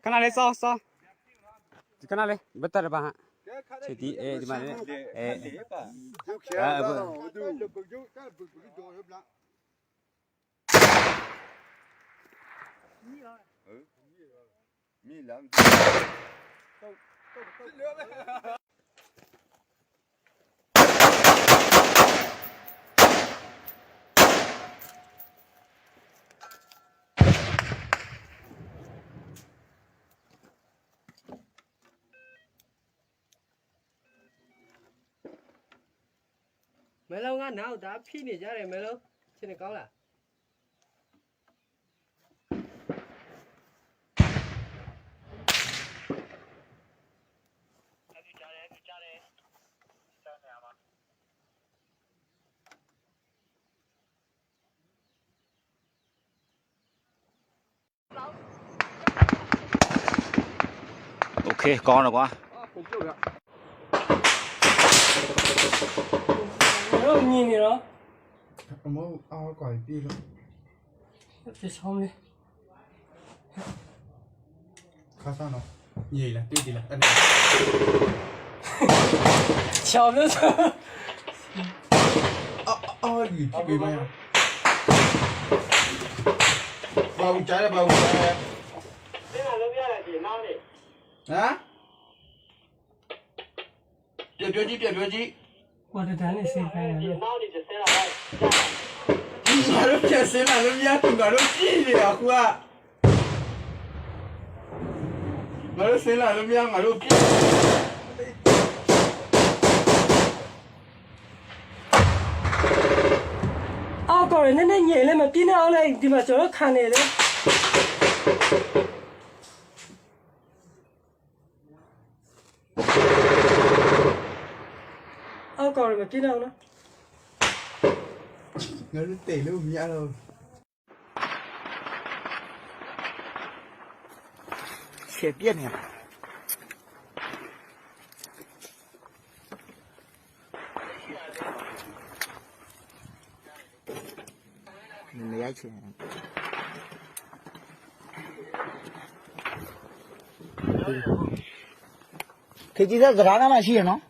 ခဏလေးစောစောဒီခဏလေးဘတ်တရပါဟာချီတီအဲဒီမှာလေအဲ မဲလုံးကနောက်ဒါဖိနေကြတယ်မဲလုံးချင်းနေကောင်းလား โอเคကောင်းတော့ကွာ တို့မြင်နေတော့ အမောအားကွာပြီလို့ ပြချောင်းလေး ခါစားနော်ညီလားတွေ့တယ်လားအဲ့ဒါ ချောင်းလို့ဆို အော်အော်ယူကြည့်ပေးမရဘာဦးကြားရဘာဦးကြားရ ဒီမှာလုံးပြရတယ်ဒီနောက်နေ ဟမ်ပြပြောကြည့်ပြပြောကြည့် ဟိုတန်းနေစေခိုင်းတယ်နောက်နေကျဆဲလာလိုက် ငါတို့ပြန်စင်းလာလို့မရဘူးငါတို့ကြည့်နေရခုကငါတို့စင်းလာလို့မရငါတို့ကြည့် အောက်ကောင်နည်းနည်းညင်လဲမပြင်းနေအောင်လဲဒီမှာကျွန်တော်ခံနေတယ်အောက်ကောင်မပြင်းအောင်နော် ငါတို့တိတ်လို့မရတော့ 切别呢。你没爱钱。可记得自个干嘛去呢？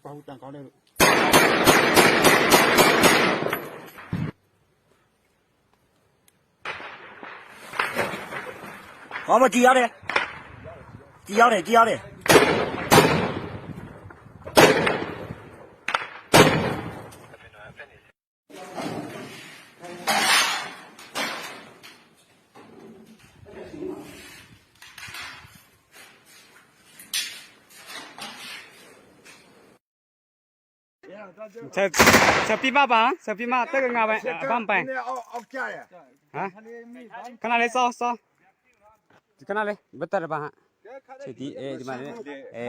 ဘာဦးတန်ကောင်းတယ်လို့ 好嘛，挤压的，挤压的，挤压的。 ချက်ချက်ပြပါပါချက်ပြမတက်ကငါပိုင်းအပန်းပိုင်း အောက်အောက်ကြားရ ဟမ်ခဏလေးစောစောဒီခဏလေးဘတ်တရပါဟာချီတီအဲဒီမှာလေအဲ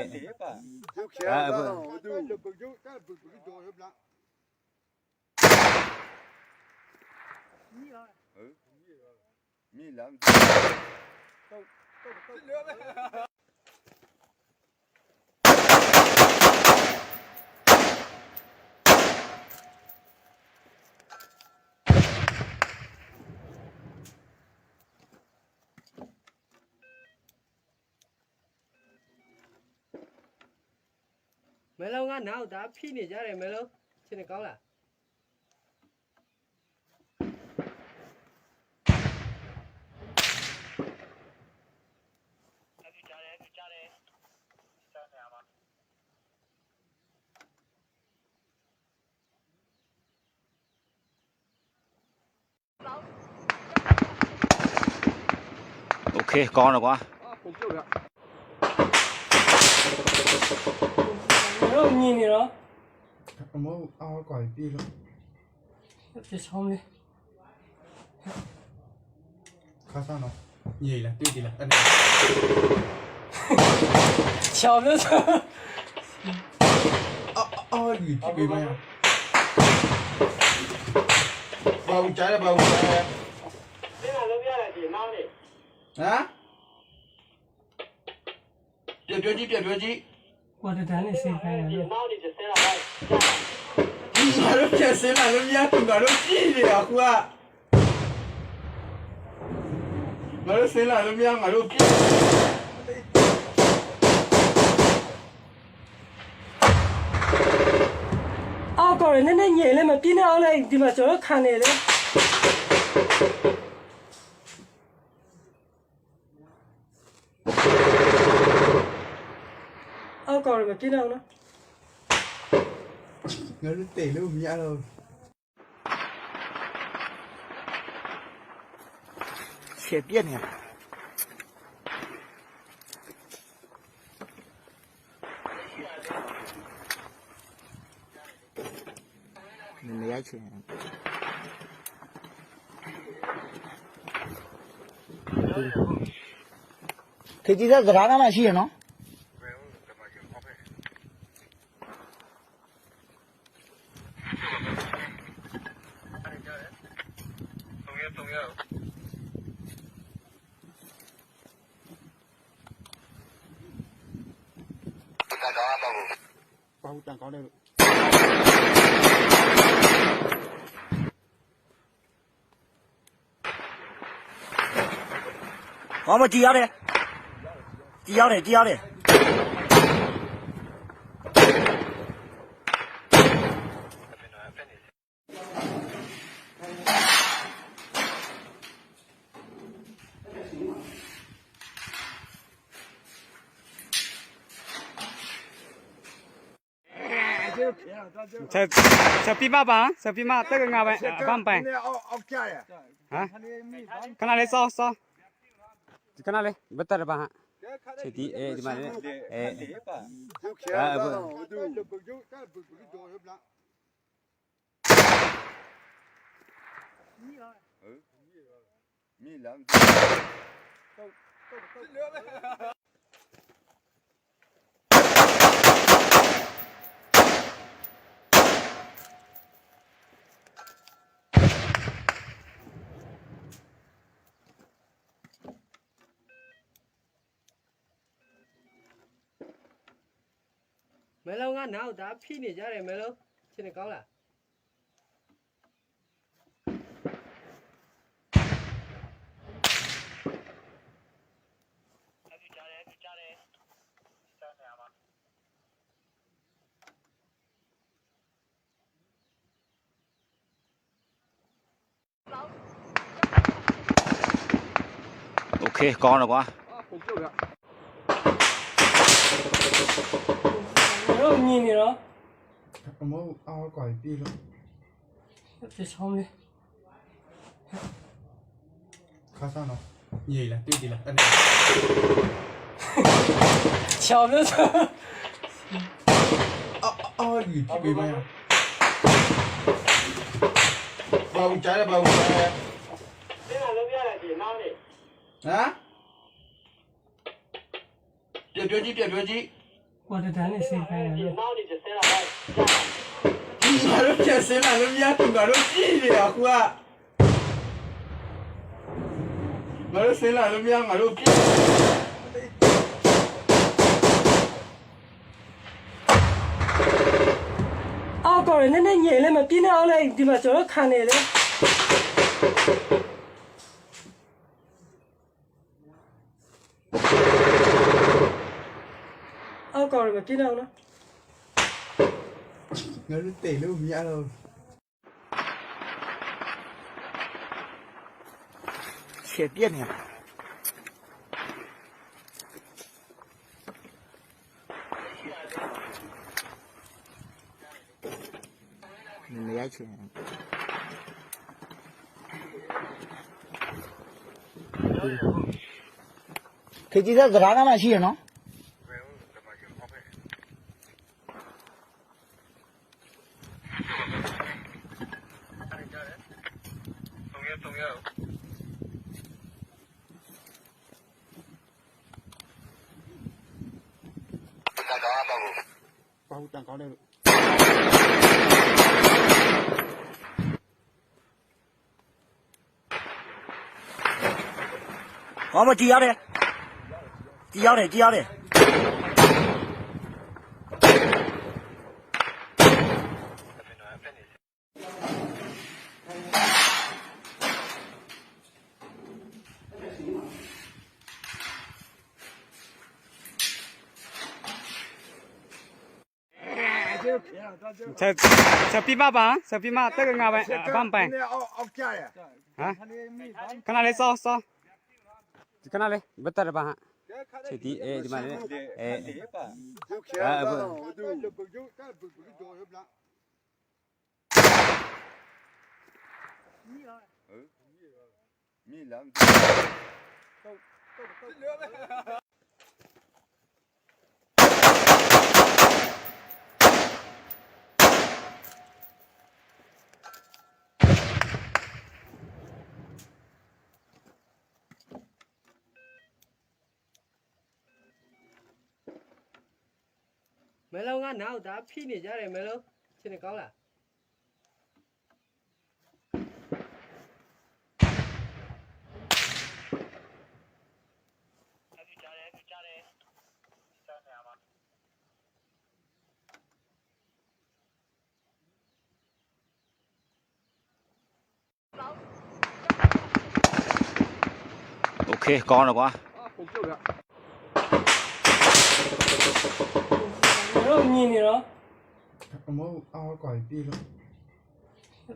မဲလုံးကနောက်ဒါဖိနေကြတယ်မဲလုံးချင်းနေကောင်းလား โอเคကောင်းတော့ကွာ တို့မြင်နေတော့ အမောအားကွာပြီလို့ ပြချောင်းလေး ခါစားနော်ညီလားတွေ့တယ်လားအဲ့ဒါ ချောင်းလို့ဆို အော်အော်ယူကြည့်ပေးမရဘာဦးကြားရဘာဦးကြားရ ဒီမှာလုံးပြရတယ် ဟမ်ပြပြောကြည့်ပြပြောကြည့် 我的单你谁开的？ ငါတို့ပြန်စင်းလာလို့မရဘူးငါတို့ကြည့်နေရခုကငါတို့စင်းလာလို့မရငါတို့ကြည့် အောက်ကောင်လည်းနည်းနည်းညင်လဲမပြင်းအောင်လဲဒီမှာကျွန်တော်ခံနေတယ်အောက်ကောင်လည်းမပြင်းအောင်နော် ငါတို့တိတ်လို့မရတော့ 切别呢。你没爱钱。ခေကြီးတဲ့စကားကမှရှိရနော် ဘာလို့တန်ကောင်းလဲလို့ ။ဟောမကြည်ရတယ်။ကြည်ရတယ်ကြည်ရတယ် ချက်ချက်ပြပါပါချက်ပြမတက်ကငါပဲအပန်ပိုင် အောက်အောက်ကြရ ဟမ်ခဏလေးစောစောဒီခဏလေးဘတ်တရပါဟာချက်ဒီအဲဒီမှာလေအဲ မဲလုံးကနောက်ဒါဖိနေကြတယ်မဲလုံးချင်းနေကောင်းလား โอเคကောင်းတော့ကွာ တို့မြင်နေတော့ အမောအောက်ကွာပြေးလို့ ပြချောင်းလေး ခါစားနော်ညီလားတွေ့တယ်လားအဲ့ဒါ ချောင်းလို့ဆို အော်အော်ဒီကြည့်ပေးမရဘာဦးကြားရဘာဦးကြားရဟမ်ပြပြောကြည့်ပြပြောကြည့် 我的单你谁开的？ ငါတို့ပြန်စင်းလာလို့မရဘူးငါတို့ကြည့်နေရခုကငါတို့စင်းလာလို့မရငါတို့ကြည့် အောက်ကောင်လည်းနည်းနည်းညင်လဲမပြင်းအောင်လဲဒီမှာကျွန်တော်ခံနေတယ်အောက်ကောင်လည်းမပြင်းအောင်နော် ငါတို့တိတ်လို့မရတော့ ။切别呢。你没爱钱。ခေကြီးတဲ့စကားကမှရှိရနော် ဘာဦးတန်ကောင်းလဲလို့ ။ ကောင်းမကြည်ရတယ်ကြည်ရတယ်ကြည်ရတယ် ဆက်ဆက်ပြပါပါဆက်ပြမတက်ကငါပိုင်းအပန်ပိုင်း အောက်ကြရ ဟမ်ခဏလေးစောစောဒီခဏလေးဘတ်တရပါဟာချေဒီအဲဒီမှာလေအဲ အဲ့ဘူး မဲလုံးကနောက်ဒါဖိနေကြတယ်မဲလုံးချင်းနေကောင်းလား Okay ကောင်းတော့ကွာ တို့မြင်နေတော့ အမောအောက်ကွာပြေးလို့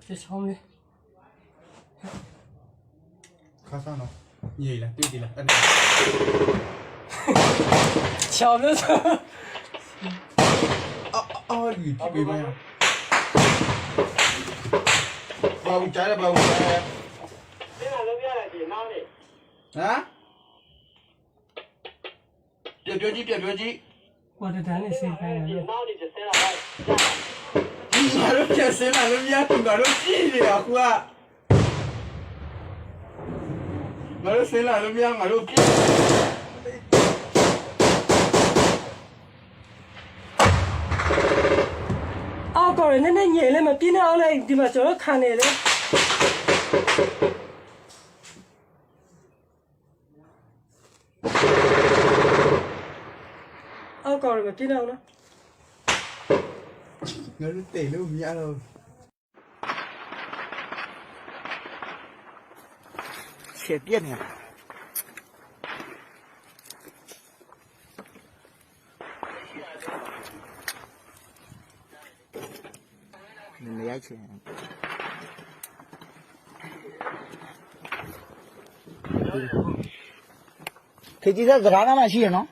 ပြချောင်းလေး ခါစားနော်ညီလားတွေ့ကြလားအဲ့ ချောင်းလို့ဆို အော်လူကြည့်ပေးမလားဘာဦးကြားရဘာဦးကြားရ ဒီမှာလုံးပြရတယ်ဒီနောက်နေ ဟမ်ပြပြောကြည့်ပြပြောကြည့် ဟိုတန်းနေစေခိုင်းတယ်နောက်နေကျဆဲလာလိုက် ငါတို့ပြန်စင်းလာလို့မရဘူးငါတို့ကြည့်နေတာကွာငါတို့စင်းလာလို့မရငါတို့ကြည့် အောက်ကောင်လည်းနည်းနည်းညင်လဲမပြင်းနေအောင်လဲဒီမှာကျွန်တော်ခံနေလေအောက်ကောင်လည်းမပြင်းနေအောင်နော် ငါတို့တိတ်လို့မရတော့ 切别နေလားမရိုက်ချင်ခေကြီးကကြရာနာမှာရှိရနော်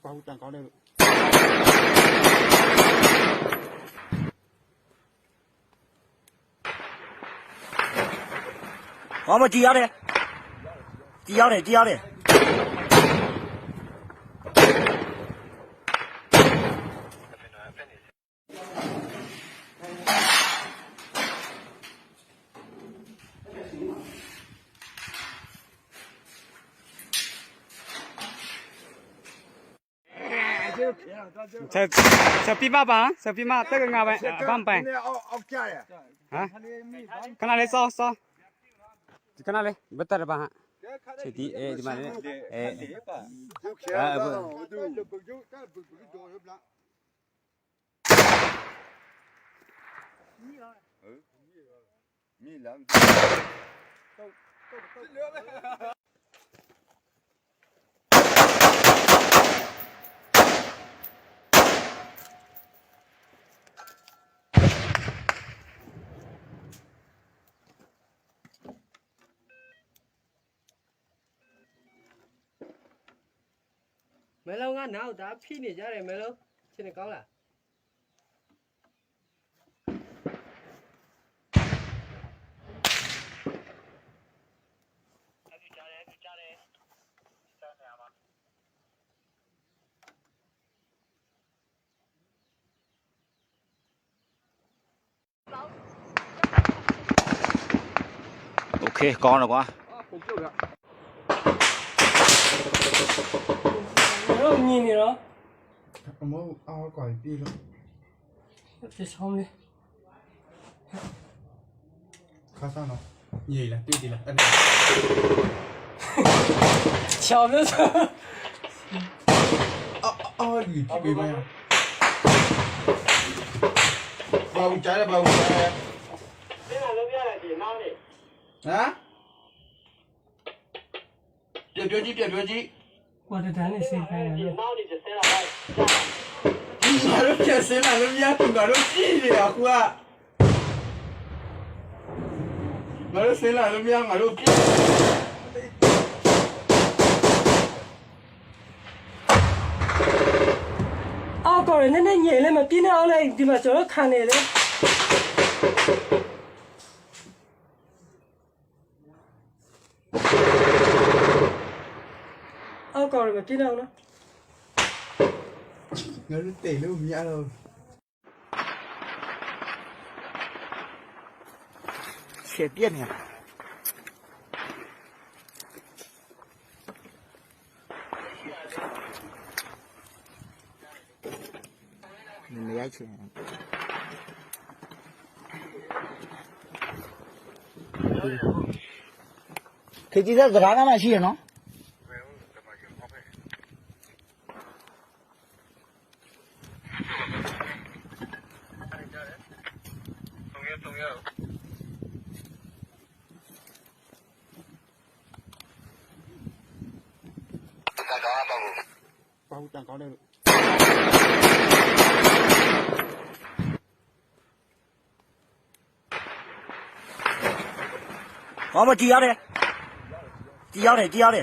ဘာဦးတန်ကောင်းတယ်လို့ ကောင်းမကြည်ရတယ်ကြည်ရတယ်ကြည်ရတယ် ဆက်ဆက်ပြပါပါဆက်ပြမတက်ကငါပိုင်းအပန်ပိုင်း အောက်အောက်ကြရ ဟမ်ခဏလေးစောစောဒီခဏလေးဘတ်တရပါဟာချေဒီအဲဒီမှာလေအဲအဲ့ဘူး မဲလုံးကနောက်ဒါဖိနေကြတယ်မဲလုံးချင်းနေကောင်းလား โอเค Okay ကောင်းတော့ကွာ တို့မြင်နေတော့ အမောအော်ကွာပြီလို့ ပြချောင်းလေး ခါစားနော်ညီလားတွေ့တယ်လားအဲ့ဒါ ချောင်းလို့ဆို အော်အော်လူကြည့်ပေးမရဘာဦးကြားရဘာဦးကြားရ ဒီမှာလုံးပြရတယ်ဒီနောက်နေ ဟမ်ပြပြောကြည့်ပြပြောကြည့် ဟိုတန်းနေစိတ်ခိုင်းတယ်ဒီနောက်နေကျဆဲလာလိုက် ငါတို့ပြန်စင်းလာလို့မရဘူးငါတို့ကြည့်နေရခုကငါတို့စင်းလာလို့မရငါတို့ကြည့် အောက်ကောနည်းနည်းညင်လဲမပြင်းအောင်လဲဒီမှာကျွန်တော်ခံနေလေအောက်ကောမပြင်းအောင်နော် ငါတို့တိတ်လို့မရတော့ 切别呢。你没爱钱。可记得个啥嘛去喏？ ဘာဦးတန်ကောင်းတယ်လို့ 我们记要的，记要的，记要的。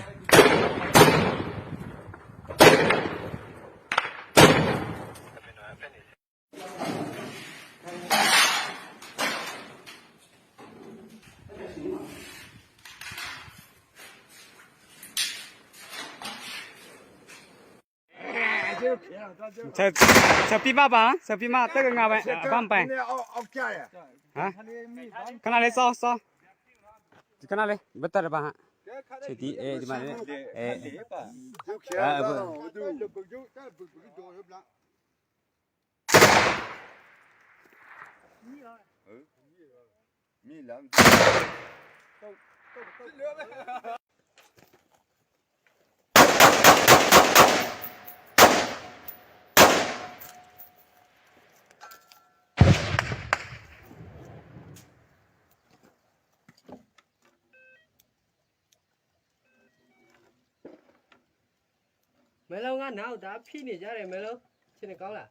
ချက်ချက်ပြပါပါချက်ပြမတက်ကငါပဲအပန်ပိုင် အောက်အောက်ကြရ ဟမ်ခဏလေးစောစောဒီခဏလေးဘတ်တရပါဟာချက်ဒီအဲဒီမှာလေအဲအဲ မဲလုံးကနောက်ဒါဖိနေကြတယ်မဲလုံးချင်းနေကောင်းလား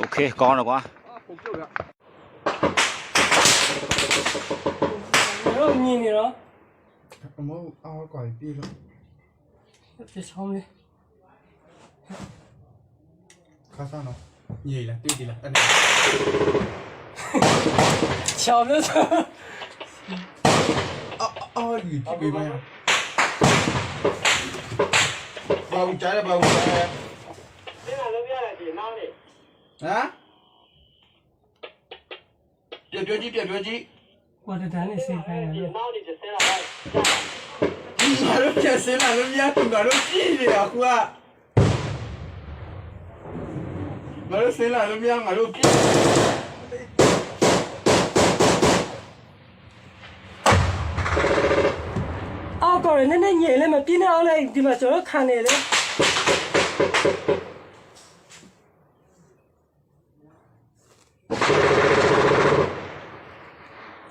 Okay ကောင်းတော့ကွာ တို့မြင်နေတော့ အမောအော်ကွာပြီလို့ ပြချောင်းလေး ခါစားနော်ညီလားတွေ့တယ်လားအဲ့ဒါ ချောင်းလို့ဆို အော်အော်လူကြည့်ပေးမရဘာဦးကြားရဘာဦးကြားရ ဒီမှာလုံးပြရတယ်ဒီနောက်နေ ဟမ်ပြပြောကြည့်ပြပြောကြည့် ဟိုတန်းနေစိတ်ခိုင်းတယ်ဒီနောက်နေကျဆဲလာလိုက် ငါတို့ပြန်စင်းလာလို့မရဘူးငါတို့ကြည့်နေရခုကငါတို့စင်းလာလို့မရငါတို့ကြည့် အောက်ကောနည်းနည်းညင်လဲမပြင်းအောင်လဲဒီမှာကျွန်တော်ခံနေလေ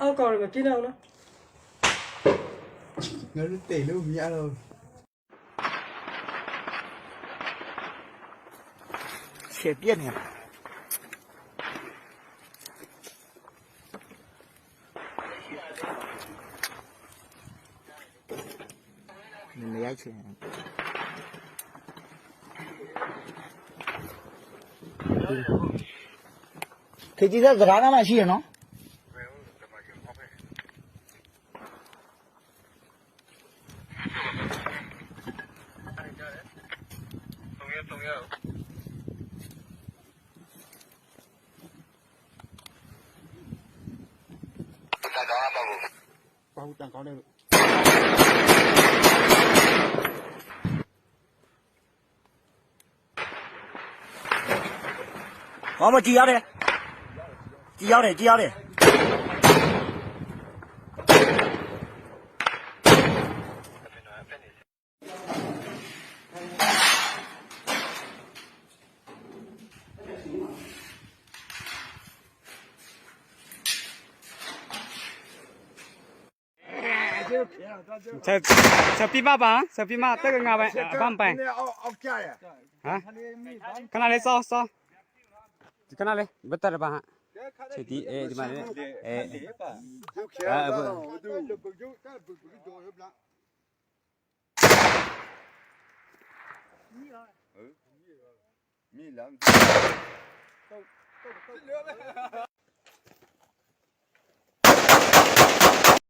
အောက်ကောမပြင်းအောင်နော် ငါတို့တိတ်လို့မရတော့ 切别呢。你没爱钱。ခေကြီးတဲ့စကားနားမှာရှိရနော် ဟောမကြည်ရတယ်ကြည်ရတယ်ကြည်ရတယ် ချက်ချက်ပြမပါချက်ပြမတက်ကငါပိုင်းအပန်းပိုင်း အောက်ကြရ ဟမ်ခဏလေးစောစောဒီခဏလေးဘတ်တရပါဟာချက်ဒီအဲဒီမှာလေအဲ 米兰。